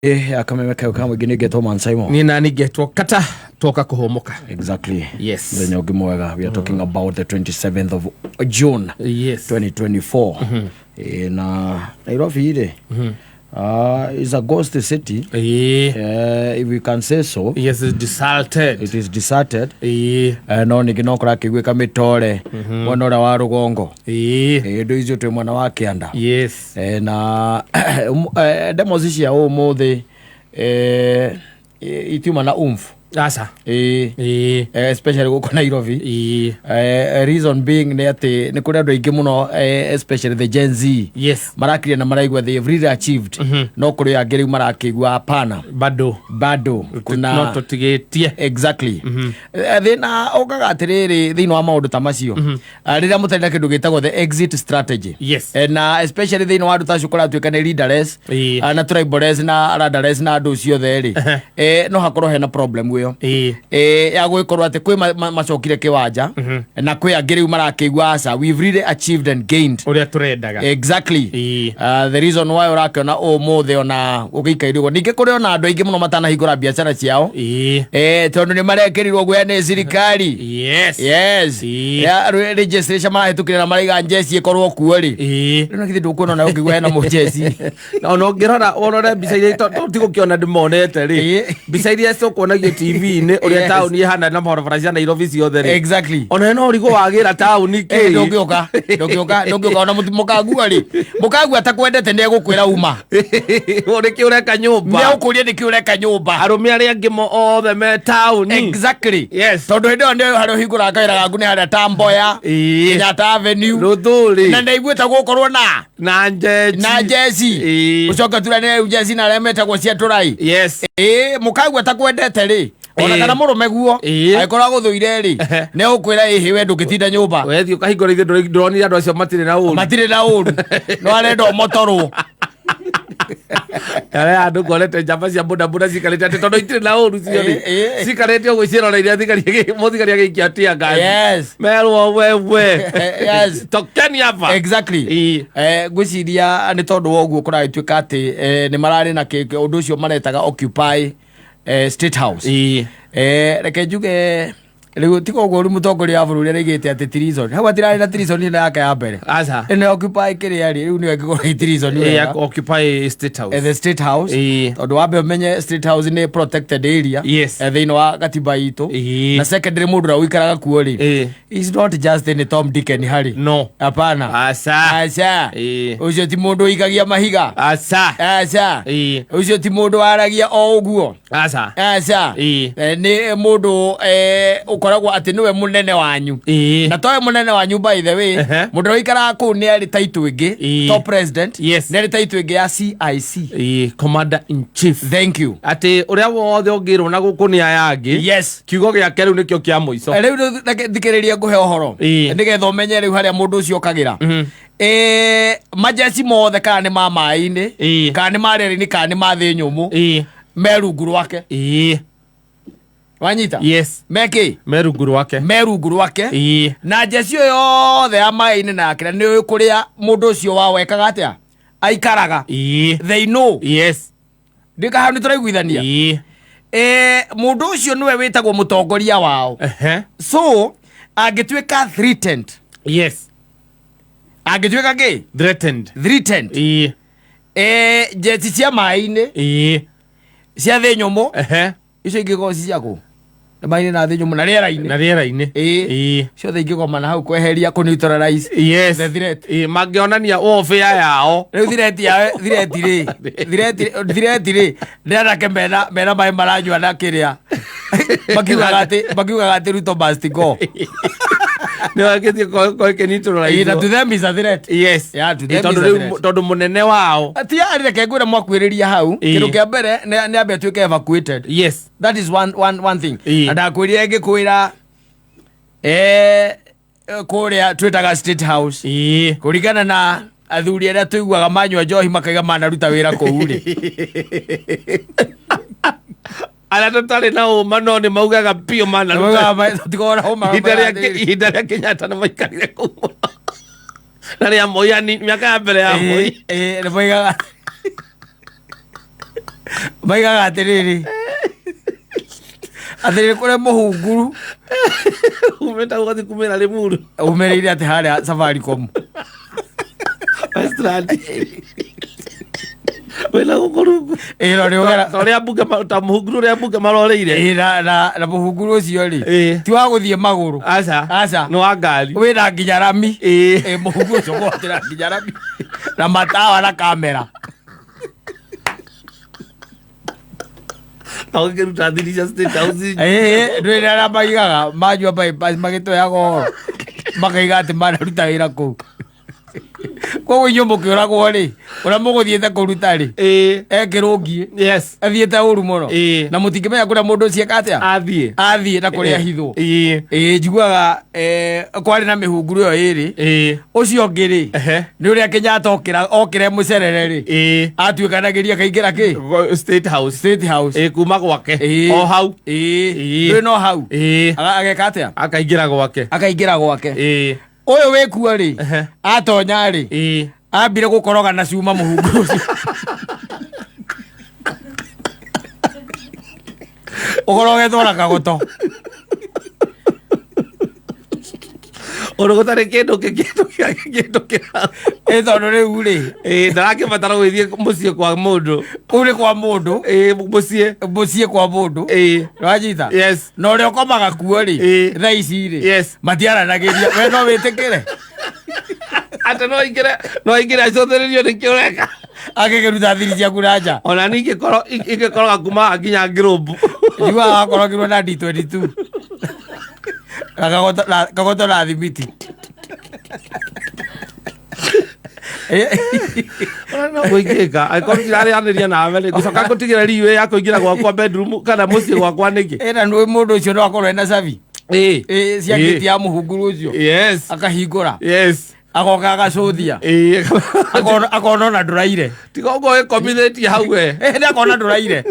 Ya kameme kau ka mũingĩ nĩ ngetwo Man Simon. Niĩ nani ngetwo kata twoka kũhũmũka. Exactly. Yes. Mũthenya ũngĩ mwega. We are talking about the 27th of June 2024. Na Nairobi rĩ, is a ghost city. If we can say so. Yes, it's deserted. It is deserted. No ningĩ no kũrakĩiguĩka mĩtore mwena ũrĩa wa rũgongo. Ndũ icio twĩ mwena wa kĩanda. Na demos cia ũmũthĩ itiuma na umf. Aca. Especially gũkũ Nairobi. Reason being nĩ atĩ nĩ kũrĩ andũ aingĩ mũno, especially the Gen Z, marakiria na maraigua they have really achieved, no kũrĩ angĩ rĩu marakĩigua hapana. Bado. Bado. Kuna no tũtigĩtie. Exactly. Thĩna ũkaga atĩrĩrĩ thĩinĩ wa maũndũ ta macio, rĩrĩa mũtarĩ na kĩndũ gĩtagwo the exit strategy. Na especially thĩinĩ wa andũ ta acio kũratuĩka nĩ leaderless, na tribaless na rudderless na andũ ciothe rĩ, no hakorwo hena problem ĩyo ya gwĩkorwo atĩ kwĩ macokire kĩwanja na kwĩ angĩ rĩu marakĩigua aca, we've really achieved and gained ũrĩa tũrendaga. Exactly. The reason why ũrakĩona ũmũthĩ ona ũgĩikaire ũguo, ningĩ kũrĩ ona andũ aingĩ mũno matanahingũra biacara ciao, tondũ nĩ marekĩrirwo guoya nĩ thirikari. Yes. Ya, registration marahĩtũkĩra na maraiga njeci ĩkorwo kuo rĩ. Rĩu na githĩ ndũkuona ona ũngĩigua hena mũjeci? Na ona ũngĩrora ũrore mbica iria tigũkĩona ndĩmonete rĩ, mbica iria tũkuonagio TV-inĩ ũrĩa taũni ĩhana na barabara cia Nairobi ciothe rĩ, ona no ũrigwo wagĩra taũni kĩ. Ndũngĩũka, ndũngĩũka, ndũngĩũka ona mũkagua rĩ, mũkagua atakwendete nĩ egũkwĩra uma. Nĩkĩ ũreka nyũmba? Nĩ egũkũria nĩkĩ ũreka nyũmba. Arũme arĩa angĩ othe me taũni. Exactly. Tondũ hĩndĩ ĩyo nĩ harĩa ũhingũraga kawĩra gaku nĩ harĩa ta Mboya, Kenyatta Avenue. Rũthũrĩ. Na ndaiguĩte gũkorwo na na njeci. Na njeci. Ũcoke ture nĩ njeci na arĩa metagwo cia tũrai. Mũkagua takwendete rĩ, ona kana mũrũme guo angĩkorwo agũthũire rĩ, nĩ egũkwĩra ĩhĩ we ndũngĩtinda nyũmba. Wethiĩ ũkahingũra ithuĩ ndũronire andũ acio matirĩ na ũru. Matirĩ na ũru, no arenda ũmotorwo. Arĩa andũ ngorete njamba cia bodaboda cikarĩte atĩ tondũ itirĩ na ũru cio rĩ, cikarĩte ũguo ciĩroreire thigari mũthigari agĩikia tear gas. Merwo wewe, tokeni hapa. Exactly. Ngwĩciria nĩ tondũ wa ũguo kũragĩtuĩka atĩ nĩ mararĩ na ũndũ ũcio maretaga Occupy State House. Reke njuge rĩu tiga ũguo, rĩu mũtongoria wa bũrũri araigĩte atĩ treason hau hatirarĩ na treason ĩno yake ya mbere. Aca. Ĩno Occupy kĩrĩa rĩ, rĩu nĩyo ĩngĩkorwo ĩ treason wega. Occupy State House. The State House. Tondũ wambe ũmenye State House nĩ protected area thĩinĩ wa gatiba itũ. Na secondary, mũndũ ũrĩa ũikaraga kuo rĩ, is not just any Tom, Dick and Harry. No. Hapana. Aca. Aca. Ũcio ti mũndũ ũikagia mahiga. Aca. Aca. Ũcio ti mũndũ waragia o ũguo. Aca. Aca. Nĩ mũndũ ũkoragwo atĩ nĩwe mũnene wanyu. Na towe mũnene wanyu, by the way, mũndũ ũrĩa ũikaraga kũu nĩ arĩ title ĩngĩ, to president, nĩ arĩ title ĩngĩ ya CIC. Commander in chief. Thank you. Atĩ ũrĩa wothe ũngĩrwo na gũkũ nĩ aya angĩ, kiugo gĩake rĩu nĩkĩo kĩa mũico. Rĩu reke thikĩrĩrie ngũhe ũhoro, nĩgetha ũmenye rĩu harĩa mũndũ ũcio okagĩra. Majeci mothe, kana nĩ ma maĩ-inĩ, kana nĩ ma rĩera-inĩ, kana nĩ ma thĩ nyũmũ, me rungu rwake. Wanyita? Yes. Mekĩ? Me rungu rwake. Me rungu rwake. Na njeci ĩyo yothe ya maĩ-inĩ na yakĩra nĩ ũĩ kũrĩa mũndũ ũcio wao ekaga atĩa, aikaraga. They know. Ndikaha nĩ tũraiguithania? Mũndũ ũcio nĩwe wĩtagwo mũtongoria wao. So angĩtuĩka threatened, angĩtuĩka kĩ? Threatened. Threatened. Njeci cia maĩ-inĩ, cia thĩ nyũmũ, icio ingĩkorwo ci ciakũ nĩ maĩ-inĩ na thĩ nyũmũ na rĩera-inĩ. Na rĩera-inĩ. Ciothe ingĩgomana hau kweheria kũ neutralize the threat. Mangĩonania warfare yao. Rĩu threat ya threat rĩ, threat rĩ, nĩ anake mena maĩ maranyua na kĩrĩa makiugaga atĩ Ruto must go. Nĩ wakĩtie Ĩĩ, na to them is a threat. Yeah, to them is tondũ a rĩu threat. tondũ mũnene wao. Ti reke ngwĩre mwakuĩrĩria hau. Kĩndũ kĩa mbere nĩ ambe atuĩke evacuated. That is one thing. Na ndakwĩrire ngĩkwĩra kũrĩa twĩtaga State House, kũringana na athuri arĩa tũiguaga manyua njohi makaiga manaruta wĩra kũu rĩ, Arĩa tũtarĩ na ũma no nĩ maugaga biũ manaruta. Tikorwo ũma. Ihinda rĩa Kenyatta nĩ maikarire kũu mũno na rĩa Moi mĩaka ya mbere ya Moi. Nĩ moigaga. Maigaga atĩrĩrĩ, atĩrĩrĩ, kũrĩ mũhunguru Umĩte ũgathiĩ kumĩra Limuru. Umĩrĩire atĩ harĩa Safaricom. Westland. Wĩna gũkũ rungu. Ĩĩ, no nĩũgera Ta ũrĩa mbunge ta mũhunguru ũrĩa mbunge maroreire. Ĩĩ, na mũhunguru ũcio rĩ, Ĩĩ. ti wa gũthiĩ magũrũ. Aca. Aca. Nĩ wa ngari. Wĩna nginya rami. Ĩĩ. Ĩĩ, mũhunguru ũcio ũgwatĩra nginya rami na matawa na kamera. Na ũgĩkĩruta thiri cia State House. Ĩĩ, ndũĩ arĩa maigaga manyua bypass magĩtweaga ũhoro makaiga atĩ manaruta wĩra kũu. Koguo inyuĩ mũkĩũragwo rĩ, ũrĩa mũgũthiĩte kũruta rĩ, ekĩrũngiĩ athiĩte ũru mũno, na mũtingĩmenya kũrĩa mũndũ ũcio eka atĩa, Athiĩ. Athiĩ na kũrĩa hithwo. Ĩĩ, njiguaga kwarĩ na mĩhunguru ĩyo ĩrĩ. Ũcio ũngĩ rĩ, nĩ ũrĩa Kenyatta okĩra okĩra mũcerere rĩ, atuĩkanagĩria akaingĩra kĩ? State House. State House. Ĩĩ, kuma gwake. O hau. Ĩĩ, ndũĩ no hau. Ageka atĩa? Akaingĩra gwake. Akaingĩra gwake. Ũyũ wĩkuo rĩ, atonya rĩ, ambire gũkoroga na cuma mũhunguru ũcio ũkorogetwo na kagoto. Ũndũ gũtarĩ kĩndũ kĩndũ kĩndũ kĩra. Ĩ, tondũ rĩu rĩ, Ĩĩ, ndarakĩbatara gũgĩthiĩ mũciĩ kwa mũndũ. Kũu nĩ kwa mũndũ. Ĩĩ, mũciĩ. Mũciĩ kwa mũndũ. Wanyita? Yes. Na ũrĩa ũkomaga kuo rĩ, thaa ici rĩ, matiaranagĩria. We no wĩtĩkĩre Atĩ no aingĩre acũthĩrĩrio nĩkĩ ũreka. Akĩkĩruta thiri ciaku na nja. Ona niĩ ingĩkorwo kuma nginya ngirũmbu. Njiguaga wakorogirwo na D22 na kagoto na kagoto na thimiti. Ona no gwĩkĩka angĩkorwo ndirarĩanĩria nawe rĩ, ngũcoka ngũtigĩre riũĩ ya kũingĩra gwakwa bedroom kana mũciĩ gwakwa nĩkĩ? Ĩna nĩ mũndũ ũcio no akorwo ena cabi. Ĩ, cia gĩti ya mũhunguru ũcio. Akahingũra. Agoka agacũthia. Akona ona ndũraire. Tiga ũguo wĩkomithĩtie hau we. Ĩ, nĩ akona ndũraire,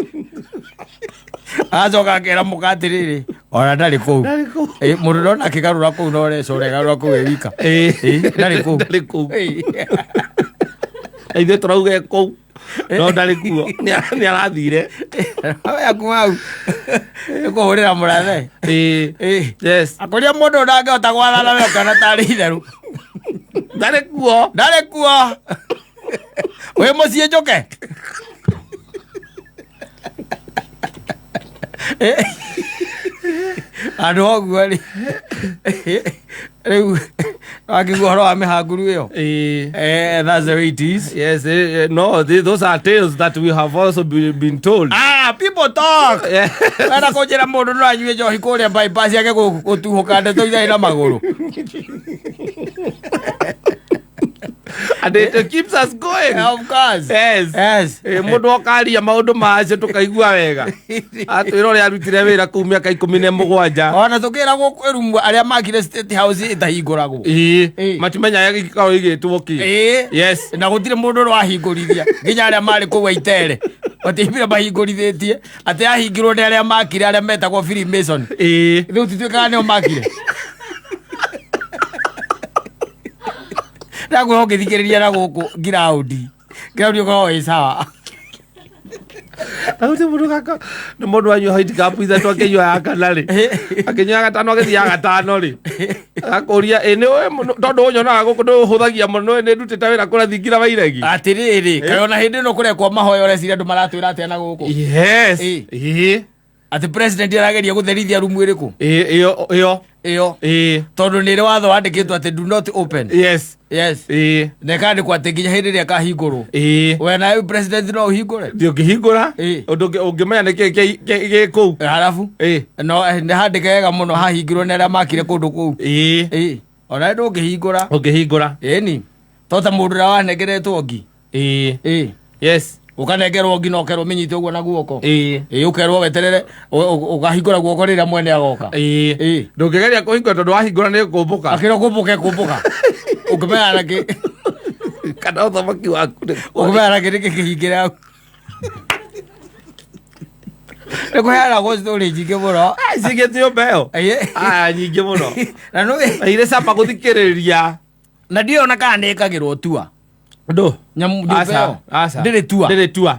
agacoka akera mũka atĩrĩrĩ, ona ndarĩ kũu. Ndarĩ kũu. Ĩ, mũndũ ndona akĩgarũra kũu no ũreca ũregarũra kũu ĩ wika. Ĩ, ndarĩ kũu. Ndarĩ kũu. Ĩ. Na ithuĩ tũrauga e kũu no ndarĩ kuo, nĩ arathire. Yaku hau kũhũrĩra mũrathe. Ĩ. Akũria mũndũ ndangĩhota gwathana we ũkĩona tarĩ itherũ. Ndarĩ kuo. Ndarĩ kuo, wĩ mũciĩ njũke. Andũ ũguo rĩ, rĩu wakĩigua ũhoro wa mĩhanguru ĩyo. That's the way it is. Yes, no, those are tales that we have also been told. Ah, people talk. Wenda kũnjĩra mũndũ no anyue njohi kũrĩa bypass yake gũtuhũka ndeto itarĩ na magũrũ. And it keeps us going. Of course. Yes. Yes. Mũndũ okaria maũndũ macio tũkaigua wega, atwĩra ũrĩa arutire wĩra kũu mĩaka 17. Ona tũkĩragwo kwĩ rumu arĩa makire State House ĩtahingũragwo. Matimenyaga gĩkoragwo igĩtwo kĩ. Na gũtirĩ mũndũ ũrĩa wahingũrithia, nginya arĩa marĩ kũu aitere matiaimire mahingũrithĩtie, atĩ yahingirwo nĩ arĩa makire, arĩa metagwo Freemason. Rĩu tituĩkaga nĩo makire. Ndakwĩra ũngĩthikĩrĩria na gũkũ ngiraundi ngiraundi ũkoragwo wĩ sawa. Na gũtirĩ mũndũ gaka nĩ mũndũ wanyua white cup ithatũ, akĩnyua ya kana rĩ, akĩnyua ya gatano, agĩthiĩ ya gatano rĩ, agakũria, ĩ nĩ ũĩ mũno, tondũ ũnyonaga gũkũ nĩ ũhũthagia mũno, nĩ ndutĩte wĩra kũrĩa thingira wa iregi. Atĩrĩrĩ, kaĩ ona hĩndĩ ĩno kũrekwo mahoya ũreciria andũ maratwĩra atĩa na gũkũ? Atĩ president arageria gũtherithia rumu ĩrĩkũ? Ĩyo ĩyo. Ĩyo. Tondũ nĩ ĩrĩ watho wandĩkĩtwo atĩ do not open. Na ĩkandĩkwo atĩ nginya hĩndĩ ĩrĩa ĩkahingũrwo. We nawe president no ũhingũre? Ndũngĩhingũra. Ũndũ ũngĩmenya nĩ kĩ gĩ kũu. Harabu no nĩ handĩke wega mũno, hahingirwo nĩ arĩa makire kũndũ kũu. Ona ndũngĩhingũra. Ũngĩhingũra. Ĩni to ta mũndũ ũrĩa wanengeretwo ngi. Ũkanengerwo ngi na ũkerwo mĩnyite ũguo na guoko. Ĩĩ, ũkerwo weterere ũkahingũra guoko rĩrĩa mwene agoka. Ndũngĩgeria kũhingũra tondũ wahingũra nĩ kũmbũka. Akĩrwo kũmbũka kũmbũka ũngĩmenya na kĩ Kana ũthamaki waku nĩ Ũngĩmenya na kĩ nĩkĩ kĩhingĩre hau nĩ kũheanagwo story nyingĩ mũno. Cigĩte nyũmba ĩyo. Aya, nyingĩ mũno. Na nĩ Na irĩ cama gũthikĩrĩria. Na ndiũĩ ona kana nĩ ĩkagĩrwo tua. Ndũ Nyamũ nyũmba Aca, ĩyo aca. ndĩrĩ tua. Ndĩrĩ tua.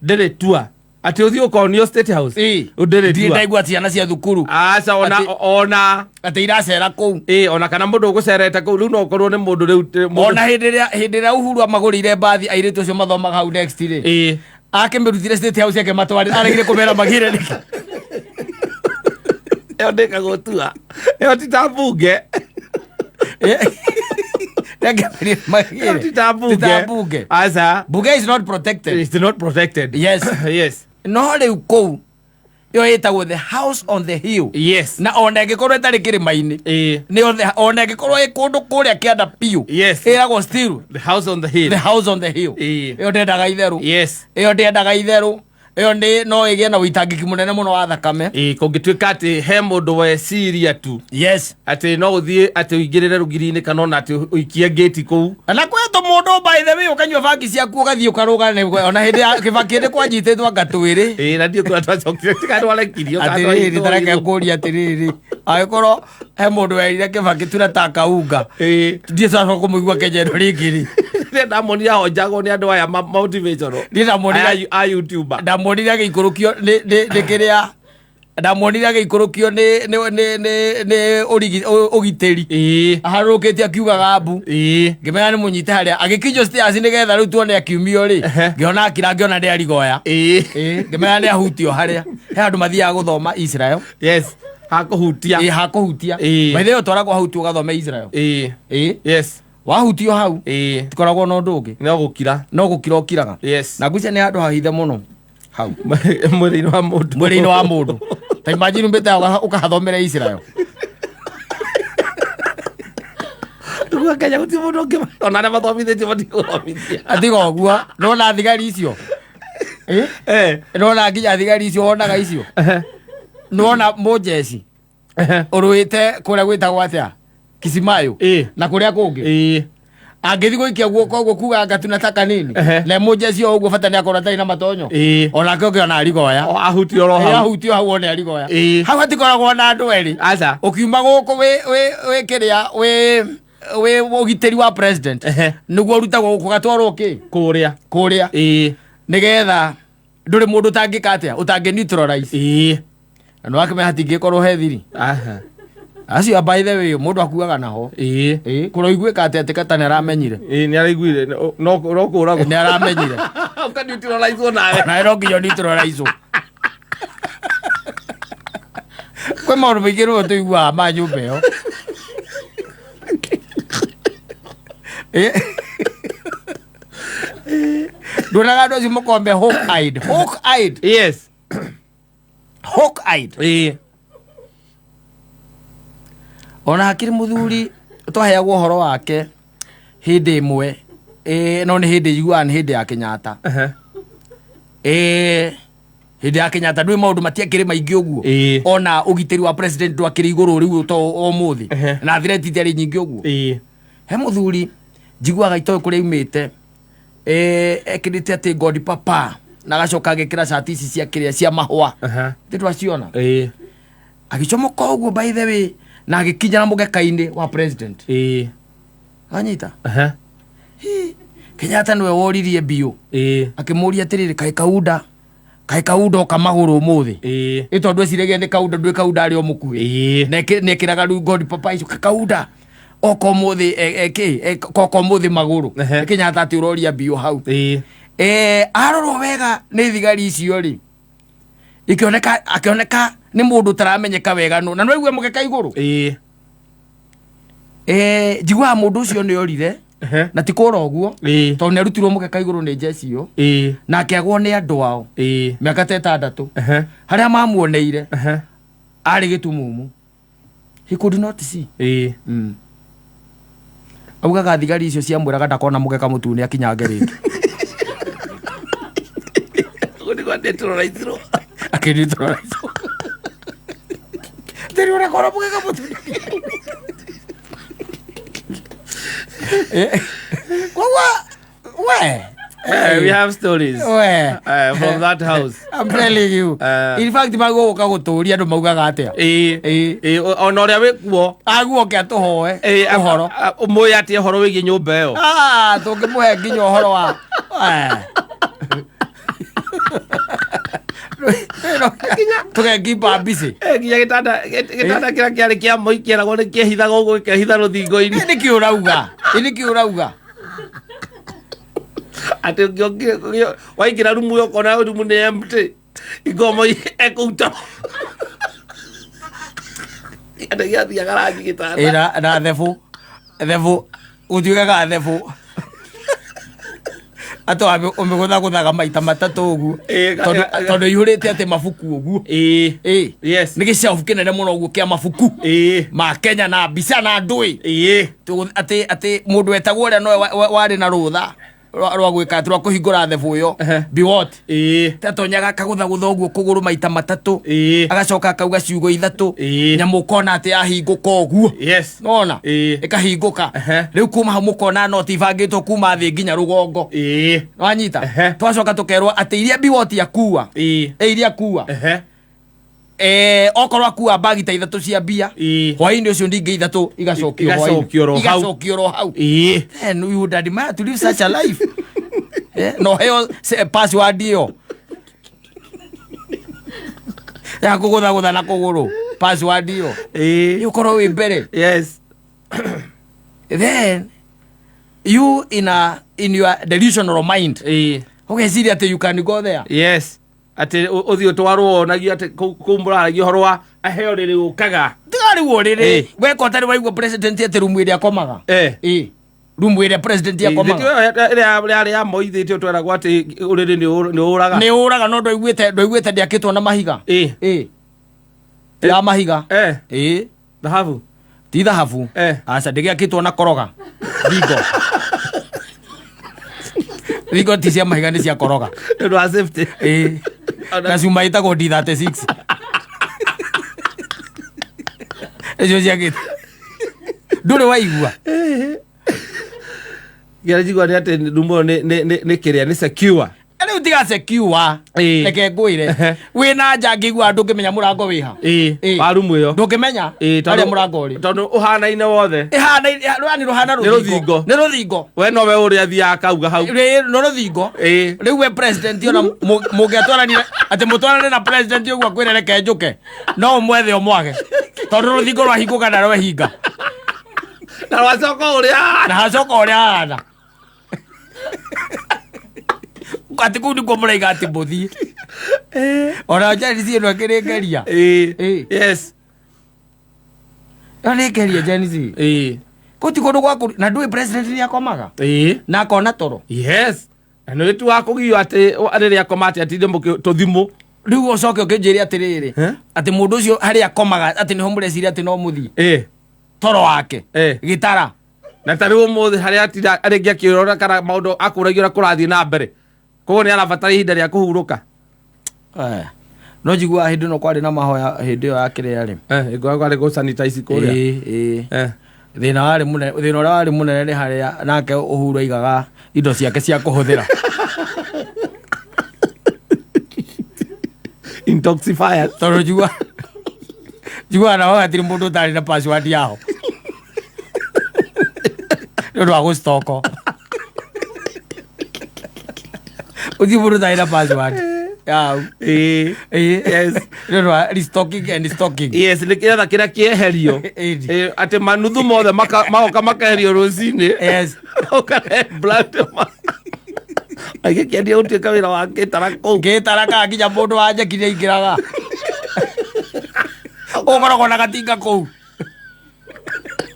Ndĩrĩ tua atĩ ũthiĩ ũkonio State House. Ĩĩ. Ndĩrĩ Ndirĩ tua. ndaigua ciana cia thukuru Aca, ona ona atĩ iracera kũu. Ĩĩ, ona kana mũndũ ũgũcerete kũu rĩu no ũkorwo nĩ mũndũ rĩu mũndũ- Ona hĩndĩ ĩrĩa Uhuru amagũrĩire mbathi airĩtu acio mathomaga hau next rĩ, akĩmĩrutire State House akĩmatwarĩra, aregire kũmera magĩre nĩkĩ? Ĩyo ndĩkagwo tua, ĩyo ti ta mbunge. Nĩakĩmerire Ĩyo magĩre. ti ta mbunge. Ti ta mbunge. Aca. Bunge is not protected. It's not protected. Yes. Yes. No rĩu kũu ĩyo ĩtagwo the house on the hill. Na ona ĩngĩkorwo ĩtarĩ kĩrĩma-inĩ, nĩ ona ĩngĩkorwo ĩ kũndũ kũrĩa kĩanda biũ, ĩragwo still The house on the hill. The house on the hill. Ĩyo ndĩendaga itherũ. Ĩyo ndĩendaga itherũ. Ĩyo nĩ no ĩgĩe na ũitangĩki mũnene mũno wa thakame. Ĩĩ, kũngĩtuĩka atĩ he mũndũ weciria tu atĩ no ũthiĩ atĩ ũingĩrĩre rũgiri-inĩ kana ona atĩ ũikie ngĩti kũu. Na kwĩ tũmũndũ, by the way, ũkanyua bangi ciaku ũgathiĩ ũkarũga ona hĩndĩ ya Kĩbaki nĩ kwanyitĩtwo anga twĩrĩ. Ĩĩ, na ndiũ kũrĩa twacokire tiga twarekirio kana Atĩrĩrĩ, tareke twahithwo. ngũrie atĩrĩrĩ, angĩkorwo he mũndũ werire Kĩbaki tunataka unga, ndiĩ twacoka kũmũigua Kenya ĩno rĩngĩ rĩ. Rĩrĩa ndamuonire ahonjagwo nĩ andũ aya motivational Niĩ ndamuonire aya a YouTuber. Ndamuonire agĩikũrũkio nĩ kĩrĩa, ndamuonire agĩikũrũkio nĩ ũgitĩri aharũrũkĩte akiugaga mbu. Ngĩmenya nĩ mũnyite harĩa agĩkinyio stairs nĩgetha rĩu tuone akiumio rĩ. Ngĩona akira, ngĩona nĩ arigoya. Ngĩmenya nĩ ahutio harĩa he andũ mathiaga gũthoma Israel. Yes, hakũhutia. Ĩĩ, hakũhutia. By the way, ũtwaragwo hau tu ũgathome Israel. Ĩĩ. Wahutio hau, tikoragwo na ũndũ ũngĩ. No gũkira. No gũkira ũkiraga. Na ngwĩciria nĩ handũ hahithe mũno hau mwĩrĩ-inĩ wa mũndũ. Mwĩrĩ-inĩ wa mũndũ. Ta imagine umbĩte ũkahathomera Israel. Rĩu Kenya gũtirĩ mũndũ ũngĩ, ona arĩa mathomithĩtio matigũthomithia. Atiga ũguo, nona thigari icio. Nona nginya thigari icio wonaga icio, nona mũjeci ũrũĩte kũrĩa gwĩtagwo atĩa, Kisimayo, na kũrĩa kũngĩ, angĩthiĩ gũikia guoko ũguo kuga anga tunataka nini, na mũjeci o ũguo bata nĩ akorwo atarĩ na matonyo, onake ũkĩona arigoya. O ahutio oro hau. Ahutio hau one arigoya. Hau hatikoragwo na andũ erĩ. Aca. Ũkiuma gũkũ wĩ kĩrĩa wĩ ũgitĩri wa president, nĩguo ũrutagwo gũkũ gatwarwo kĩ Kũrĩa. Kũrĩa, nĩgetha ndũrĩ mũndũ ũtangĩka atĩa, ũtangĩ neutralize. Na nĩwakĩmenya hatingĩkorwo he thiri. Acio, by the way, mũndũ akuaga naho. Ĩĩ, kũroiguĩka atĩ kata nĩ aramenyire. Ĩĩ, nĩ araiguire no kũragwo. Nĩ aramenyire. Ũka-neutralize nawe. Nawe no nginya neutralize. Kwĩ maũndũ maingĩ rĩmwe tũiguaga ma nyũmba ĩyo. Nduonaga andũ acio makombe hawk eyed, hawk eyed? Yes. Hawk eyed. Ona hakĩrĩ mũthuri twaheagwo ũhoro wake hĩndĩ ĩmwe, no nĩ hĩndĩ njiguaga nĩ hĩndĩ ya Kenyatta. Hĩndĩ ya Kenyatta ndũĩ maũndũ matiakĩrĩ maingĩ ũguo. Ona ũgitĩri wa president ndwakĩrĩ igũrũ rĩu to ũmũthĩ, na threat itiarĩ nyingĩ ũguo. He mũthuri njiguaga itoĩ kũrĩa aumĩte, ekĩrĩte atĩ God papa na agacoka agĩkĩra cati ici cia kĩrĩa cia mahũa. Ndĩ twaciona agĩcomoka ũguo, by the way, na agĩkinya na mũgeka-inĩ wa president. Anyita. Kenyatta nĩwe woririe biũ, akĩmũria atĩrĩrĩ, kaĩ kaunda, kaĩ kaunda oka magũrũ ũmũthĩ? Ĩ tondũ eciragia nĩ kaunda, ndwĩ kaunda arĩ o mũkuhĩ. Na nĩekĩraga rĩu God papa icio, kaunda oka ũmũthĩ, koka ũmũthĩ magũrũ? Kenyatta atĩ ũroria biũ hau. Arorwo wega nĩ thigari icio rĩ, ikĩoneka akĩoneka nĩ mũndũ ũtaramenyeka wega nũ na no aigue mũgeka igũrũ. Njiguaga mũndũ ũcio nĩ orire, na ti kũra ũguo, tondũ nĩ arutirwo mũgeka igũrũ nĩ njeci ĩyo na akĩagwo nĩ andũ ao mĩaka ta 6, harĩa mamuoneire arĩ gĩtumumu, he could not see. Augaga thigari icio ciamwĩraga ndakona mũgeka mũtune akinyange rĩngĩ. Ũguo nĩguo neutralize-irwo. Akĩneutralize tĩri ũrakora mũgeka mũtune. Koguo we We have stories we from that house. I'm telling you. In fact, maguo gũka gũtũria andũ maugaga atĩa? Ĩĩ, ona ũrĩa wĩ kuo. Aguo ke atũhoe ũhoro. Mũĩ atĩa ũhoro wĩgiĩ nyũmba ĩyo? Ah, tũngĩmũhe nginya ũhoro wa. Tũgekipa busy. Nginya gĩtanda kĩrĩa kĩarĩ kĩa Moi kĩeragwo nĩ kĩehithaga ũguo, gĩkehitha rũthingo-inĩ. Nĩkĩ ũrauga? Nĩkĩ ũrauga? Atĩ waingĩra rumu ĩyo ũkona rumu nĩ empty, ingomo ekũu toro. Atĩ gĩathiaga rangi gĩtanda. Ĩ, na thebũ thebũ gũtuĩkaga thebũ atĩ ũmĩgũthagũthaga maita matatũ ũguo. Tondũ ĩihũrĩte atĩ mabuku ũguo. Ĩ. Nĩ gĩcabu kĩnene mũno ũguo kĩa mabuku ma Kenya na mbica na ndũĩ. Atĩ mũndũ wetagwo ũrĩa nowe warĩ na rũtha rwa gwĩka atĩ rwa kũhingũra thebũ ĩyo. Biwott. Tatonyaga akagũthagũtha ũguo kũgũrũ maita matatũ. Agacoka akauga ciugo ithatũ. Nyamũ ũkona atĩ yahingũka ũguo. Nona ĩkahingũka. Rĩu kuma hau mũkona noti ibangĩtwo kuma thĩ nginya rũgongo. Wanyita? Twacoka tũkerwo atĩ iria Biwott akua, iria akua, okorwo akua bagi ta ithatũ cia mbia, hwainĩ ũcio ndingĩ ithatũ igacokio hwainĩ. Igacokio ro hau. Igacokio ro hau. Then you would admire to live such a life. No heo password ĩyo ya kũgũthagũtha na kũgũrũ, password ĩyo ũkorwo wĩ mbere. Then you in your delusional mind ũgeciria atĩ you can go there. Yes, atĩ ũthiĩ ũtwarwo wonagio atĩ kũu mũraragia ũhoro wa aheo rĩrĩ ũkaga. Tiga rĩu ũrĩrĩ weka ũtarĩ waigua president atĩ rumu ĩrĩa akomaga. Ĩ, rumu ĩrĩa president akomaga. Ĩrĩa yarĩ ya Moi thĩtĩ tweragwo atĩ ũrĩrĩ nĩ ũraga. Nĩ ũraga, no ndwaiguĩte ndĩakĩtwo na mahiga. Ĩ, ti ya mahiga. Ĩ. Thahabu. Ti thahabu. Aca, ndĩgĩakĩtwo na koroga. Thingo thingo ti cia mahiga, nĩ cia koroga. Nĩ ũndũ wa safety. Ĩ, na cuma ĩtagwo D36 icio ciakĩtwo. Ndũrĩ waigua? Kĩrĩa njigua nĩ atĩ rumu ĩyo nĩ kĩrĩa nĩ secure. Rĩu tiga secure. Reke ngwĩre, wĩna nja ngĩigua ndũngĩmenya mũrango wĩha. Wa rumu ĩyo. Ndũngĩmenya harĩa mũrango ũrĩ. Tondũ ũhanaine wothe. Ĩhana rwani rũhana. Nĩ rũthingo. Nĩ rũthingo. We nowe ũrĩa athiaga akauga hau. Nĩ rũthingo. Rĩu we president ona mũngĩatwaranire atĩ mũtwarane na president ũguo akwĩre reke njũke, no ũmwethe ũmwage, tondũ rũthingo rwahingũka na rwehinga. Na rwacoka ũrĩa na hacoka ũrĩa hahana atĩ kũu nĩkuo mũraiga atĩ mũthiĩ ona Gen Z ĩno ĩkĩrĩ ngeria. Ĩno nĩ ngeria Gen Z. Kũu ti kũndũ gwa na ndũĩ president nĩ akomaga na akona toro. Yes, na nĩ tu wa kũgio atĩ rĩrĩa akoma atĩ atinde tũthimũ. Rĩu ũcoke ũkĩnjĩre atĩrĩrĩ, atĩ mũndũ ũcio harĩa akomaga atĩ nĩho mũreciria atĩ no mũthiĩ toro wake gĩtara. Na ta rĩu ũmũthĩ harĩa atinda rĩngĩ akĩrora kana maũndũ akũragia ũrĩa kũrathiĩ na mbere, koguo nĩ arabatara ihinda rĩa kũhurũka. No njiguaga hĩndĩ ĩno kwarĩ na mahoya hĩndĩ ĩyo ya kĩrĩa rĩ. Ĩngoragwo arĩ gũ sanitize kũrĩa. Ĩĩ. Thĩna warĩ mũnene, thĩna ũrĩa warĩ mũnene nĩ harĩa nake Uhuru aigaga indo ciake cia kũhũthĩra. Intoxifiers. Tondũ njiguaga nao hatirĩ mũndũ ũtarĩ na password yaho nĩ ũndũ wa gũstoko ũthiĩ mũndũ ũtarĩ na password yau. Nĩ ũndũ wa restocking and stocking. Yes, nĩ kĩetha kĩrĩa kĩeherio. Atĩ manuthu mothe magoka makeherio rũcinĩ. Ũkarehe blood agĩkĩendia gũtuĩka wĩra wa gĩtara kũu. Ngĩtara kana nginya mũndũ wa njeki nĩ aingĩraga, ũkoragwo na gatinga kũu.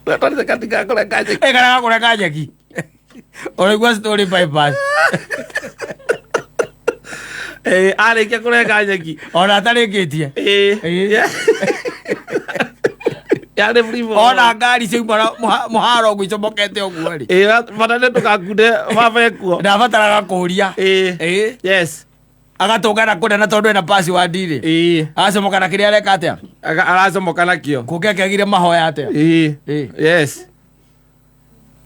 Twarĩte katinga kũrenga njeki. Ĩ, karĩa gakũrenga njeki, ũraigua story bypass. Arĩkia kũrenga nyeki ona atarĩkĩtie. Yarĩ free for all. Ona ngari ciauma mũharo ũguo icomokete ũguo rĩ. Bata nĩ ndũgakunde baba ekuo. Ndabataraga kũria. Agatũngana kũrĩa na tondũ ena password rĩ, agacomoka na kĩrĩa areka atĩa. Aracomoka nakĩo. Kũngĩ akĩagire mahoya atĩa.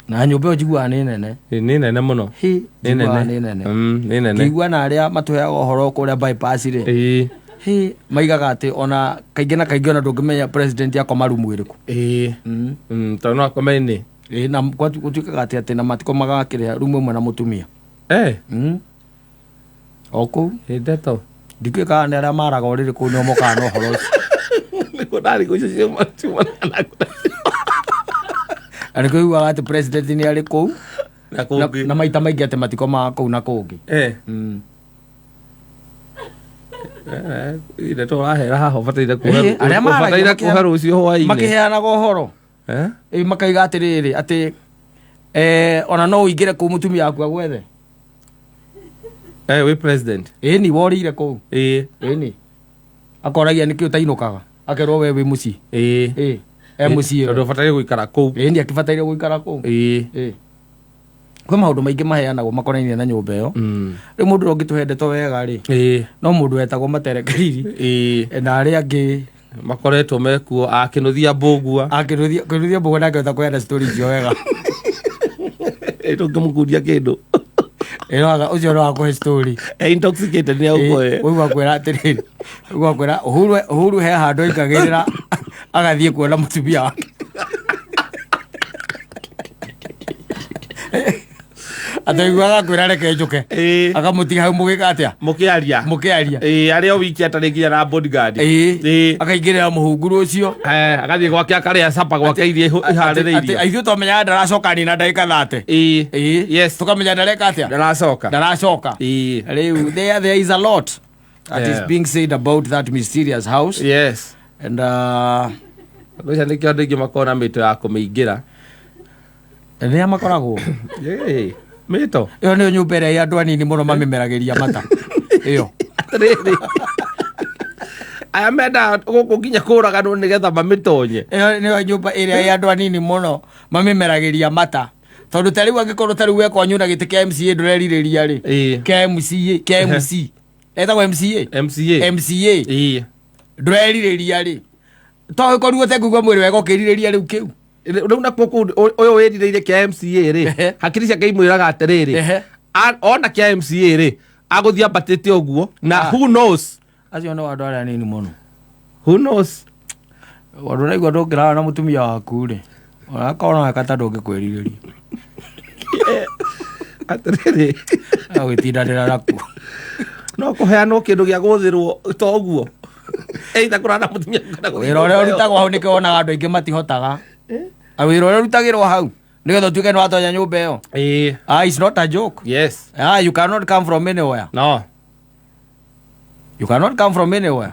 Na nyũmba ĩyo njiguaga nĩ nene. Nĩ nene mũno. Hi, Nĩ njiguaga nene. nĩ nene. Nĩ nene. Ngĩigua na arĩa matũheaga ũhoro kũrĩa bypass rĩ, hi, maigaga atĩ ona kaingĩ na kaingĩ ona ndũngĩmenya president akoma rumu ĩrĩkũ. Tondũ no akome nĩ Ĩ, na gũtuĩkaga atĩ na matikomaga kĩrĩa rumu ĩmwe na mũtumia. O kũu. Nĩ ndeto. Ndikĩũĩ kana nĩ arĩa maraga ũrĩrĩ kũu nĩo mokaga na ũhoro ũcio. Nĩguo ndarigwo icio ciuma na Na nĩkĩo ũiguaga atĩ president nĩ arĩ kũu na na, kũngĩ. na maita maingĩ atĩ matikomaga kũu na kũngĩ. Eh. Ndeto ũrahera haha ũbataire kuhe Ĩĩ, arĩa maragia ũbataire kuhe rũciũ hwaĩ-inĩ. Makĩheanaga ũhoro. Eh? Ĩ, makaiga atĩrĩrĩ atĩ eh, ona no ũingĩre kũu mũtumia waku agwethe. Eh, wĩ president. Ĩni worĩire kũu. Ĩĩ. Ĩni. Akoragia nĩkĩ ũtainũkaga. Akerwo we wĩ mũciĩ. Ĩĩ. Ĩ, e mũciĩ. Tondũ ũbataire gũikara kũu. Ĩni akĩbataire gũikara kũu. Ĩĩ. Ĩ. Kwĩ maũndũ maingĩ maheanagwo makonainie na nyũmba ĩyo. Rĩu mũndũ ũrĩa ũngĩtũhe ndeto wega rĩ, Ĩĩ. no mũndũ wetagwo Materekeriri Ĩĩ. na arĩa angĩ Makoretwo mekuo akĩnũthia mbũgua. akĩnũthia kĩnũthia mbũgua ndangĩhota kũheana story icio wega. Ndũngĩmũkundia kĩndũ. Ĩroaga ũcio no akũhe story. E intoxicated nĩ agũkũhe. Ũguo akwĩra atĩrĩrĩ, ũguo akwĩra Uhuru Uhuru he handũ aikagĩrĩra agathiĩ kuona mũtumia wake. Ataiguaga akwĩra reke njũke. Ĩĩ. Akamũtiga hau mũgĩka atĩa? Mũkĩaria. Mũkĩaria. Ĩĩ, arĩ o wiki atarĩ nginya na bodyguard. Ĩĩ. Ĩĩ. Akaingĩrĩra mũhunguru ũcio. Eh, agathiĩ gwake akarĩa capa gwake iria Atĩ iharĩrĩirio. ithuĩ twamenyaga ndaracoka nina ndagĩka thate. Ĩĩ. Ĩĩ. Yes. Tũkamenya ndareka atĩa? Ndaracoka. Ndaracoka. Ĩĩ. Rĩu there is a lot that is Yeah. being said about that mysterious house. Yes. And Ngwĩciria nĩkĩo andũ aingĩ makoragwo na mĩto ya kũmĩingĩra. nĩa makoragwo Ĩĩ, mĩto. ĩyo nĩyo nyũmba ĩrĩa andũ anini mũno mamĩmeragĩria mata ĩyo Atĩrĩrĩ. Aya mendaga gũkũ nginya kũraganwo nĩgetha mamĩtonye. ĩyo nĩyo nyũmba ĩrĩa ĩ andũ anini mũno mamĩmeragĩria mata tondũ ta rĩu angĩkorwo ta rĩu we kwanyu na gĩtĩ kĩa MCA ndũrerirĩria rĩ Ĩĩ. kĩa MCA kĩa MC etagwo MCA MCA. MCA Ĩĩ. ndũrerirĩria rĩ to ũkorirwo ũtekũigua mwĩrĩ wega ũkĩrirĩria rĩu kĩu Rĩu nakuo kũu ũyũ wĩrirĩirie kĩa MCA rĩ, Ehe. hakiri ciake imwĩraga atĩrĩrĩ, Ehe. ona kĩa MCA rĩ, agũthiĩ ambatĩte ũguo na Ah. who knows? Acio no andũ arĩa anini mũno. Who knows? Ũndũ ũraigua ndũngĩrara na mũtumia waku rĩ, onakorwo no weka ta ndũngĩkwĩrirĩria. Atĩrĩrĩ. Agwĩtindanĩra nakuo. No kũheanwo kĩndũ gĩa gũthĩrwo to ũguo. Either kũrara na mũtumia kana gũthiĩ Wĩra ũrĩa nyũmba ĩyo. ũrutagwo hau nĩkĩo wonaga andũ aingĩ matihotaga. Wĩra ũrĩa ũrutagĩrwo hau nĩgetha ũtuĩke nĩ watonya nyũmba ĩyo. Ĩĩ. Ah, it's not a joke. Yes. Ah, you cannot come from anywhere. No. You cannot come from anywhere.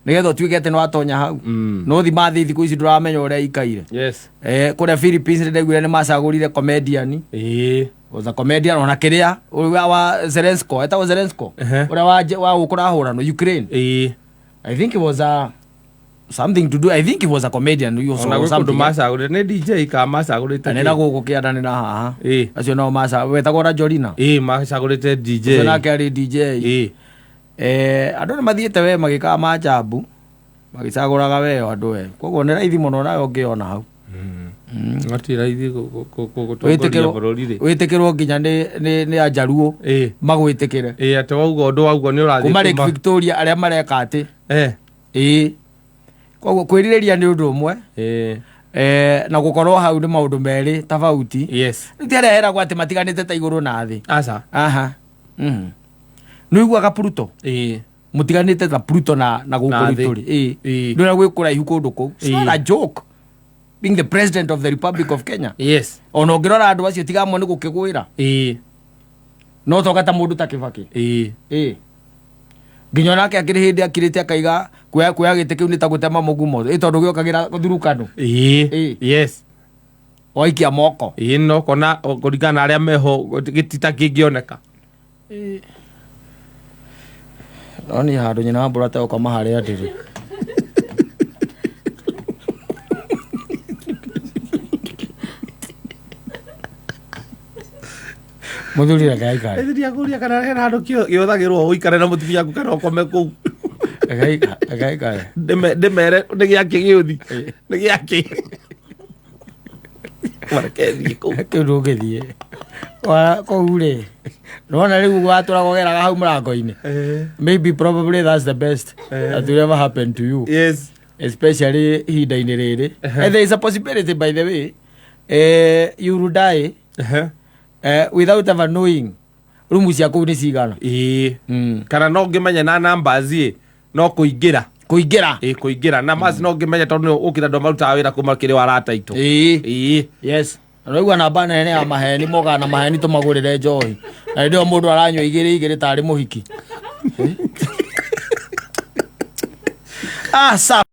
Nĩgetha ũtuĩke atĩ nĩ watonya hau. No thima thĩ thikũ ici ndũramenya ũrĩa ikaire. Yes. Eh, kũrĩa Philippines nĩ ndaiguire nĩ macagũrire comedian. Ĩĩ. Was a comedian ona kĩrĩa ũrĩa wa Zelensko, etagwo Zelensko. Ehe. Ũrĩa wa wa gũkũrahũranwo Ukraine. Ĩĩ. I think it was a something to do. I think he was a comedian also Ona or gwĩ kũndũ something. macagũrĩte nĩ DJ kana macagũrĩte Na kĩ? na gũkũ kĩanda nĩ na haha. Ĩĩ. Acio nao maca wetagwo Rajolina. Ĩĩ macagũrĩte DJ. Ũcio nake arĩ DJ. Ĩĩ. Eh, andũ nĩ mathiĩte we magĩkaga manjambu magĩcagũraga we andũ we koguo nĩ raithi mũno nawe ũngĩona hau. No ti raithi gũtongoria bũrũri rĩ. Wĩtĩkĩrwo nginya nĩ anjaruo Ĩĩ. magwĩtĩkĩre. Ĩĩ atĩ wauga ũndũ wauga nĩ ũrathiĩ Kuma Lake kuma- Victoria arĩa mareka atĩ Eh. ĩĩ koguo kwĩrirĩria nĩ ũndũ ũmwe. Ĩĩ. Eh, na gũkorwo hau nĩ maũndũ merĩ tofauti. Yes. Rĩu ti arĩa heragwo atĩ matiganĩte ta igũrũ na thĩ. Aca. Aha. Nĩ ũiguaga Pluto? Ĩĩ. Mũtiganĩte ta Pluto na gũkũ Na rĩu thĩ. tũrĩ. Ĩĩ. Ĩĩ. Nĩ ũrĩa gwĩ kũraihu kũndũ kũu. It's not Ĩĩ. a joke being the president of the Republic of Kenya. Yes. Ona ũngĩrora andũ acio tiga amwe nĩ gũkĩgwĩra. Ĩĩ. No toka ta mũndũ ta Kibaki. Ĩĩ. Ĩĩ. Nginya onake akĩrĩ hĩndĩ akirĩte akaiga kuoya gĩtĩ kĩu nĩ ta gũtema mũgumo. Ĩ tondũ gĩokagĩra thurukano. Ĩĩ. Ĩĩ. Yes. Waikia moko. Ĩĩ no kona kũringana na arĩa meho gĩtita kĩngĩoneka. No niĩ handũ nyina wa mbũra ategũkoma harĩa ndĩrĩ. Mũthuri reke aikare. Ĩthiria kũria kana hena handũ gĩothagĩrwo ũikare na mũtumia waku kana ũkome kũu. Reke aikare. Ndĩmere nĩ gĩakĩ gĩũthi. Nĩ gĩakĩ. Mareke thiĩ kũu. Kĩu ndũngĩthiĩ. Kũu rĩ. Nĩwona rĩu watũra kũgeraga hau mũrango-inĩ. Maybe probably that's the best that will ever happen to you. Yes. Especially ihinda-inĩ rĩrĩ. And there is a possibility by the way. You will die without ever knowing. Rumu cia kũu nĩ cigana? Ĩĩ. Kana no ngĩmenye na numbers ĩ no kũingĩra. Kũingĩra. Ĩĩ, kũingĩra na mas no ngĩmenye tondũ nĩ ũkĩra andũ marutaga wĩra kuma kĩrĩ wa arata aitũ. Ĩĩ. Ĩĩ. Yes, ũraigua namba nene ya maheni, mokaga na maheni tũmagũrĩre njohi, na hĩndĩ ĩyo mũndũ aranyua igĩrĩ igĩrĩ tarĩ mũhiki. Ah, sawa.